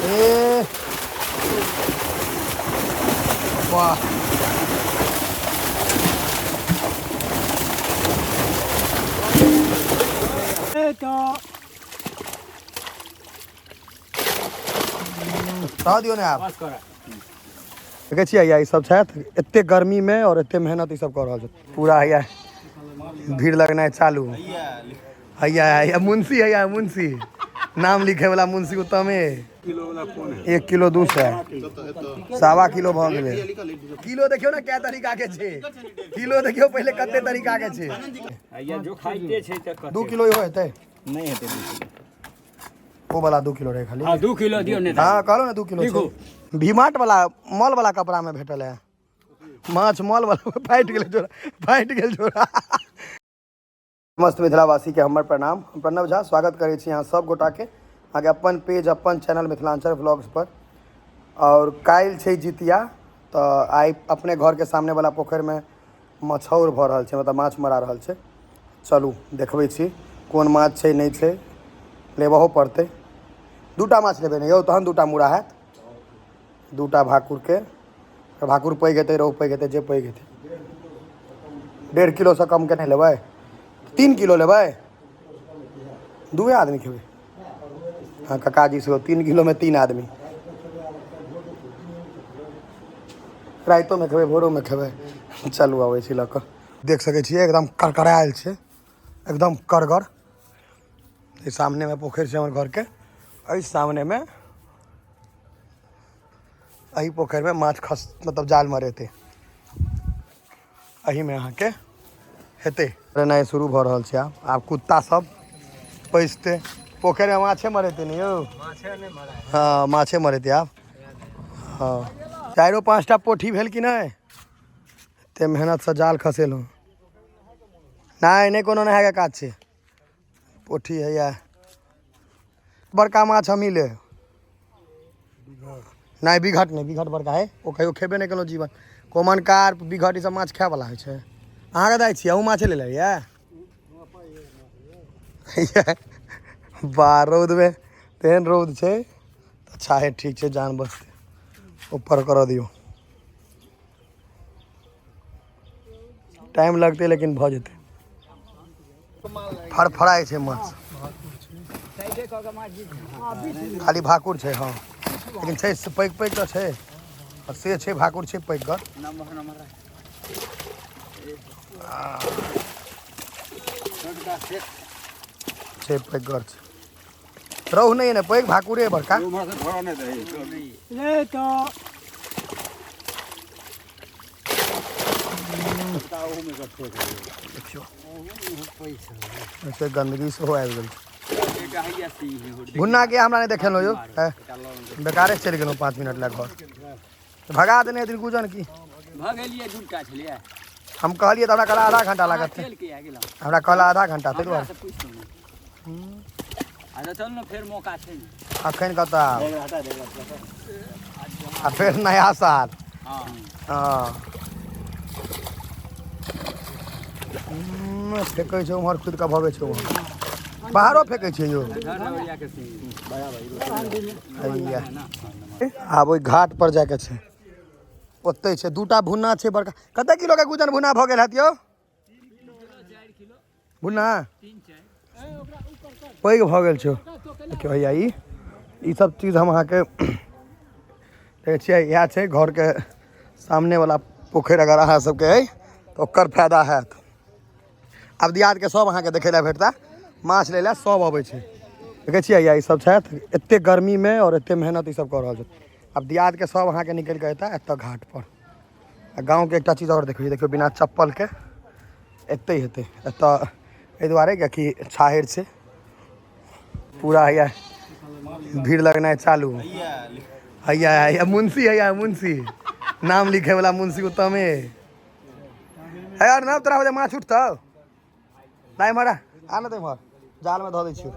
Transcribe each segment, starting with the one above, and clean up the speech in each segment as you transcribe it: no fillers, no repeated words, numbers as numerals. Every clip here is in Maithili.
ए वाह रह दियौ ने आब। देखै छियै हैया ई सब छथि, एते गर्मी में और एते मेहनत ई सब कऽ रहल छथि। पूरा हैया भीड़ लगनाइ चालू। हैया हैया मुंशी, हैया मुंशी, नाम लिखे वाला मुंशी उत्तमे। 1 किलो 200, 1.25 किलो भऽ गेलै। किलो देखियौ ने कै तरीका के छै, किलो देखियौ पहिले कते तरीका के छै। हैया जो खाइते छै तऽ कते? 2 किलो इहो हेतै? नहि हेतै 2 किलो। ओ वाला 2 किलो रहे खाली। हाँ, 2 किलो दियौ ने। हाँ, कहलहुँ ने 2 किलो लिखू। छै। भीमार्ट वाला मॉल वाला कपड़ा में भेटल है माछ, मॉल वाला फाटि गेलै जोड़ा, फाटि गेल जोड़ा। समस्त मिथिलावासी के हमर प्रणाम। हम प्रणव झा स्वागत करै छी अहाँ सब गोटा के अहाँके अपन पेज अपन चैनल मिथिलांचल व्लॉग्स पर। और काल्हि छै जितिया, तऽ आइ अपने घर के सामने वाला पोखरि में मछौर भऽ रहल छै, मतलब माछ मरा रहल छै। चलू देखबै छी कोन माछ छै नहि छै, लेबहो पड़तै। 2टा माछ लेबै ने यौ, तहन 2टा मूड़ा हैत। 2टा भाकुरके, भाकुर पैघ हेतै, रोहु पैघ हेतै, जे पैघ हेतै। 1.5 किलोसँ कमके नहि लेबै? 3 किलो लेबै? 2 आदमी खेबै। हाँ ककाजी सेहो 3 किलोमे 3 आदमी। रातिोमे खेबै, भोरोमे खेबै। चलू अबै छी लऽ कऽ। देख सकै छियै एकदम करकरायल छै, एकदम करगर। एहि सामनेमे पोखरि छै हमर घरके, एहि सामनेमे एहि पोखरिमे माछ खस मतलब जाल मरेतै, एहिमे अहाँके हेतै। मरेनाइ शुरू भऽ रहल छै आब। आब कुत्ता सब पैसतै पोखरिमे, माछे मरेतै ने यौ। हाँ माछे मरेतै आब। हाँ 4-5टा पोठी भेल कि नहि? एते मेहनतसँ जाल खसेलहुँ। नहि नहि कोनो नहायके काज छै। पोठी हैया बड़का माछ हमही ले। नहि बिघट नहि, बिघट बड़का है, ओ कहियो खेबे नहि केलहुँ जीवन। कॉमन कार्प बिघट ई सब माछ खायवला होइ छै। अहाँके दै छी, अहूँ माछे ले लेलियै? बा रौदमे तेहन रौद छै तऽ अच्छा है, ठीक छै, जान बचतै। ऊपर करऽ दियौ, टाइम लगतै लेकिन भऽ जेतै। फड़फड़ाइ छै माछ, खाली भाकुर छै। हाँ लेकिन छै पैघ पैघ तऽ छै, आ से छै भाकुर छै पैघ। छै पैघ छै, रोहु नहि ने पैघ, भाकुरे बड़का। देखियौ ऐसे गंदगी सेहो आबि गेल छै। भुन्ना के हमरा नहि देखेलहुँ यौ, बेकारे चलि गेलहुँ 5 मिनट लए घर। भगा देने हेथिन गुजन की? भगेलियै, 2टा छलियै। हम कहलियै तऽ हमरा कहला आधा घंटा लागत। चलि के आ गेलहुँ। हमरा कहला आधा घंटा, ताहि दुआरे। अच्छा चल ने, फेर मौका छै ने। अखन कतऽ आ फेर नया साल। हाँ फेकै छै उम्हर, खुद कऽ भगै छै उम्हर, बाहरो फेकै छै यौ। हैया आब ओहि घाट पर जाके छै, ओतै छै 2टा भुन्ना छै बड़का। कते किलो के गुजन भुन्ना भऽ गेल हैत यौ? भुन्ना पैघ भऽ गेल छै। देखियौ हैया ई सब चीज हम अहाँके देखै छियै। इएह छै घरके सामने वाला पोखरि, अगर अहाँ सबके अइ तऽ ओकर फायदा हैत। आब दियादके सब अहाँके देखै लए भेटता, माछ लै लए सब अबै छै। देखै छियै हैया ई सब छथि, एते गर्मीमे और एते मेहनत ई सब कऽ रहल छथि। आब दियादके सब अहाँके निकलि कऽ एता एतऽ घाट पर। आ गाँवके एकटा चीज आओर देखबै, देखियौ बिना चप्पलके एतै हेतै एतऽ, एहि दुआरे किएकि छाहरि छै पूरा। हैया भीड़ लगनाइ चालू। हैया हैया मुंशी, हैया मुंशी, नाम लिखे वाला मुंशी उत्तमे है। यार नाम तोरा हो माछ उठतौ नहि? एम्हर आ ने, तऽ एम्हर जालमे धऽ दै छियौ।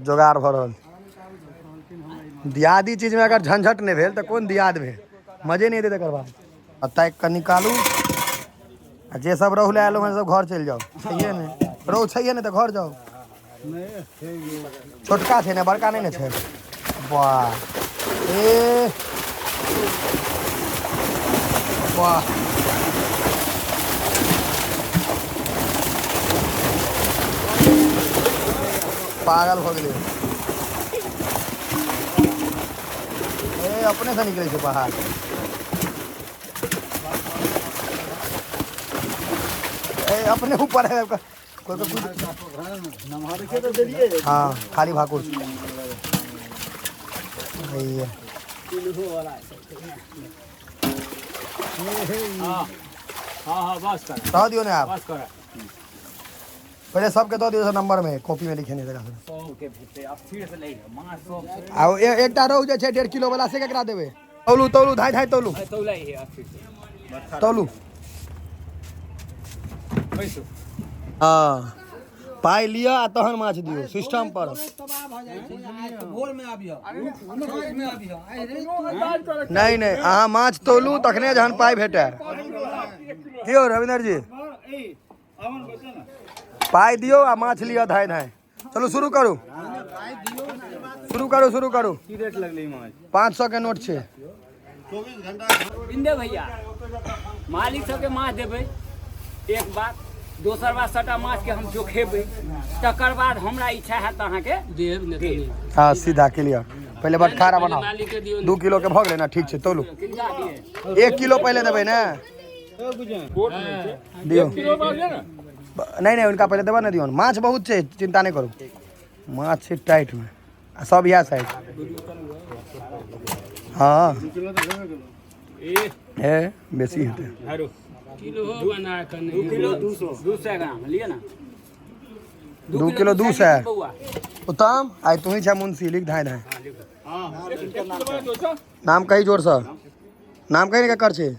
जोगाड़ भऽ रहल। दियादी चीजमे अगर झंझट नहि भेल तऽ कोन दियाद भेल? मजे नहि एतै तकर बाद। आ ताकि कऽ निकालू, आ जे सब रोहु लए आयल हँ सब घर चलि जाउ। छैहे नहि, रोहु छैहे नहि तऽ घर जाउ। छोटका छै ने, बड़का नहि ने छै। वाह ए वाह पागल भऽ गेलै। ए अपने से निकलै छै बाहर। ए अपने ऊपर है कोई कोई कुछ। हाँ खाली भाकुर ये। हाँ हाँ हाँ बस कर। दऽ दियौ ने आप। बस कर। पहिले सबके दऽ दियौ नंबर में कॉपी में लिखे नहीं जगह। सबके भेटतै अस्थिर से लै माछ सब। आ एकटा रहु जे छै 1.5 किलो वाला से केकरा देबै? तौलू तौलू धाइ धाइ तौलू। तौलै हे अस्थिर से। तौलू। पैसो। हाँ पाइ लिअ आ तहन माछ दियौ सिस्टम पर। नहीं नहीं अहाँ माछ तौलू तखने जहन पाइ भेटै। की हो रविंदर जी? पाइ दियौ आ माछ लिअ धाइ धाइ। चलू शुरू करू शुरू करू शुरू करू। की रेट लगलै माछ? 500 के नोट छै। बिंदे भैया मालिक सबके माछ देबै एक बात, दोसर बात सबटा माछ के हम जोखेबै, तकर बाद हमरा इच्छा हैत अहाँके देब नहि तऽ नहि। हाँ सीधा क्लियर। पहिले बटखारा बनाओ। मालिक के दियौ। 2 किलो के भऽ गेलै ने? ठीक छै तौलू। किनका दियै? 1 किलो पहिले देबै ने? दियौ। नहीं नहीं उनका पहले देबा ने दियौ। माछ बहुत छै चिंता नहीं करू। माछ छै टाइट में आ सब इएह साइज। हाँ हे बेसी हेतै। किलो हो बना कऽ 2 किलो 200 ग्राम लिअ ना। 2 किलो 200। बौआ उत्तम आइ तू ही छै मुंशी लिख धाय धाय। नाम कही जोर से। नाम कही ने केकर छै?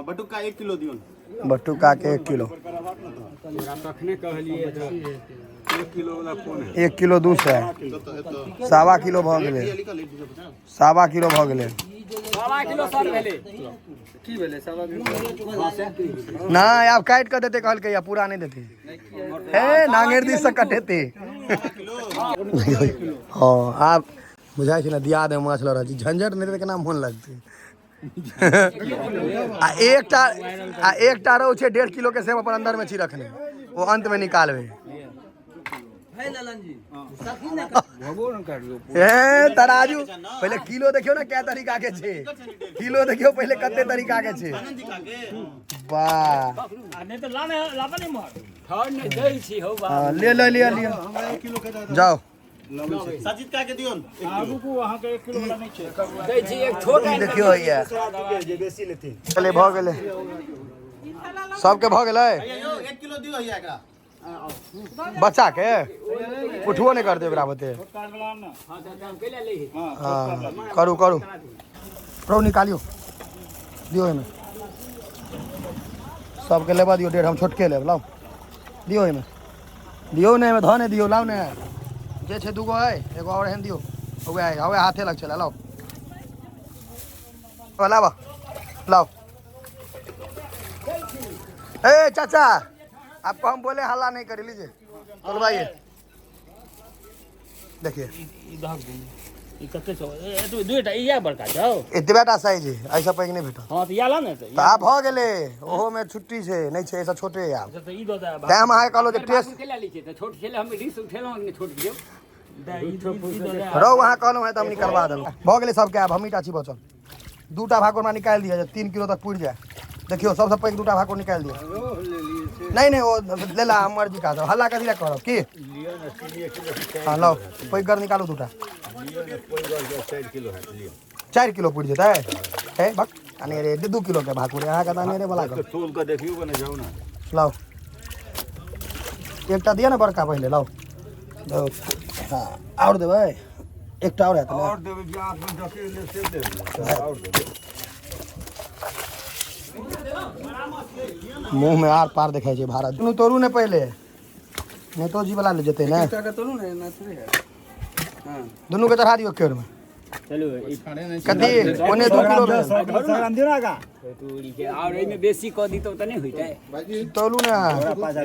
बटुका 1 किलो दियौ। बटुका के 1 किलो। तखने कहलियै तऽ 1 किलो वाला कोन है? 1 किलो 200। 1.25 किलो भऽ गेलै। 1.25 किलो भऽ गेलै। 1.25 किलो सर भेलै। की भेलै 1.25 किलो? नहीं आब काटि कऽ देतै कहलकै या पूरा नहीं देतै। हे नांगेर दिस से कटेतै। हाँ आब बुझाइ छै ने दियाद में माछ लऽ रहल छी। झंझट नहि तऽ केना मोन लगतै? आ एकटा रहु छै 1.5 किलो के से अपन अंदर में छी रखने, ओ अंत में निकालबै। ए तराजू पहिले किलो देखियौ ने कै तरीका के छै। किलो देखियौ पहिले कते तरीका के छै। वाह ठर नहि दै छी हौ बाबू। हाँ, ले ले लिअ लिअ जाओ। सजित का के दियौ। दै छी एक छोट। देखियौ हैया चले भऽ गेलै सबके भऽ गेलै। 1 किलो दियौ हैया एकरा। बच्चा के उठबो नहीं करते ओकरा बते। हाँ तऽ हम कैला लै हे। हाँ करू करू रौ निकालियो दियौ एहिमे सबके लेबऽ दियौ। 1.5 हम छोटके लेब। लाउ दियौ एहिमे दियौ ने एहिमे धऽ नहि दियौ। लाउ ने जे छै 2 गो है एगो और एहन दियौ। वएह वएह हाथे लग छलै। लाउ लाबऽ लाओ। ए चाचा आपको हम बोले हल्ला नहीं कर लीजिए तोलवाइए। देखिए एतबेटा साइज है ऐसा पैघ नहीं भेटल। हाँ तऽ इएह ला ने तऽ। तऽ आब भऽ गेलै ओहो में छुट्टी छै नहीं छै ऐसा छोटे आब। तैं हम अहाँके कहलहुँ जे टेस्ट कैला लै छियै तऽ छोट छलै हम रिस उठेलहुँ कि छोट दियौ। रौ अहाँ कहलहुँ हेँ तऽ हम निकलवा देलहुँ। भऽ गेलै सबके आब हमहीँ टा छी बचल। 2टा भाकुर हमरा निकालि दिअ जे 3 किलो तक पुरि जाय। देखियौ सबसँ पैघ 2टा भाकुर निकालि दिअ। नहीं नहीं ओ लेला हम मर्जी का हल्ला कथी लए करब की? हाँ लाउ पैघगर निकालू 2टा। 4 किलो पुरि जेतै। हे बक अनेरे 2 किलो के भाकुर अहाँके तऽ अनेरे वाला तोल कऽ देखियौ ने जाउ ने। लाउ एकटा दिअ ने बड़का पहिले। लाउ हाँ आओर देबै एकटा आओर हेतै ने? और देबै जे हाथ में डकेले से देबै और देबै। मुँह में आर पार देखाइ छै भारत। दुनू तोड़ू ने पहिले नेतोजी वाला ले जेतै ने। दुनू के चढ़ा दियौ केर में। चलू ई कथी 1.75 किलो भेल। 100 ग्राम दियौ ना आगा। तोरी के आओर एहिमे बेसी कऽ दितौ तऽ नहि होइतै। तौलू ने।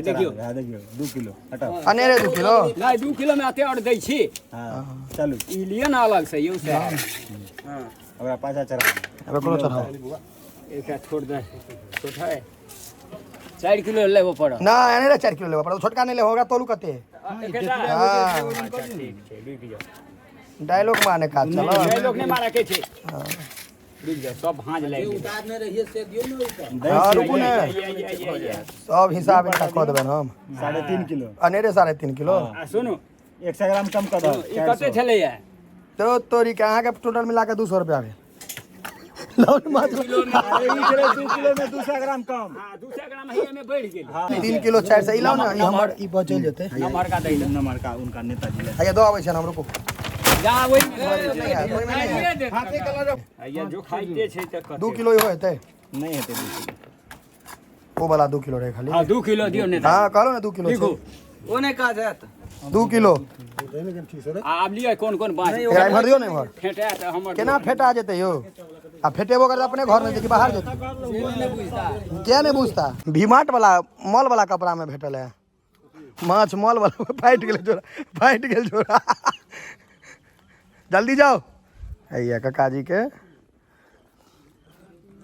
देखियौ। देखियौ 2 किलो हटाओ। अनेरे 2 किलो। नहि, 2 किलो मे एते आओर दै छी। हाँ चलू। ई लिअ ने अलग से यौ से। हँ। ओकरा पाछा चढ़ा। अब कोनो चढ़ाओ। एकटा छोट दे, छोट है। 4 किलो लेबऽ पड़त। ना, अनेरे 4 किलो लेबऽ पड़त, छोटका नहि लेबऽ, ओकरा तौलू कते। एकेटा? हाँ। अच्छा, ठीक छै, रुकि जाउ। डायलॉग मारने काज चलो। डायलॉग नहि मारऽ के छै, रुकि जाउ, सब भाँज लागि गेलै। हाँ रुकू ने, ये। सब हिसाब इनका कऽ देबनि हम। 3.5 किलो। अनेरे 3.5 किलो। आ सुनू। 100 ग्राम कम कऽ दो। ई कते छलैया? तो तोरी के अहाँके टोटल मिला के 200 रुपया भेल। लौट माछ। 2 किलो में 200 ग्राम कम। हाँ, 200 ग्राम है, एहिमे बढ़ि गेल। 3 किलो 400। ई लाउ ने, ई हमर ई बचल जेतै। नमहर का दै। नंबर का उनका नेताजी। हैया दऽ आबै छियनि हम, रुकू। जा ओहिमे। नहि हैत, ओहिमे नहि हैत। हैया जो खाइते छै तऽ कते? 2 किलो इहो हेतै। नहीं हेतै 2 किलो। ओ वाला 2 किलो रहै खाली। हाँ, 2 किलो दियौ नेता। हाँ कहलहुँ ने 2 किलो लिखू। छै। ओ नहि काज हैत। 2 किलो। आब लिअ, कोन कोन बाँस। एकरा इम्हर दियौ ने इम्हर। फेटायत हमर। केना फेटा जेतै यौ? आ फेटेबो करतै अपने घरमे जेकि बाहर जेतै? किया नहि बुझता? भीमार्ट वाला मॉल वाला कपड़ा में भेटल है माछ। मॉल वाला फाटि गेल जोड़ा, फाटि गेल जोड़ा। जल्दी जाओ। हैया काकाजी के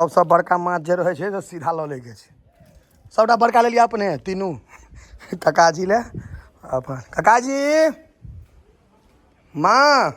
सबसँ बड़का माछ जे रहै छै से सीधा लऽ लैके छै। सबटा बड़का लेलियै अपने, तीनू काकाजी ले अपन। काकाजी, माँ।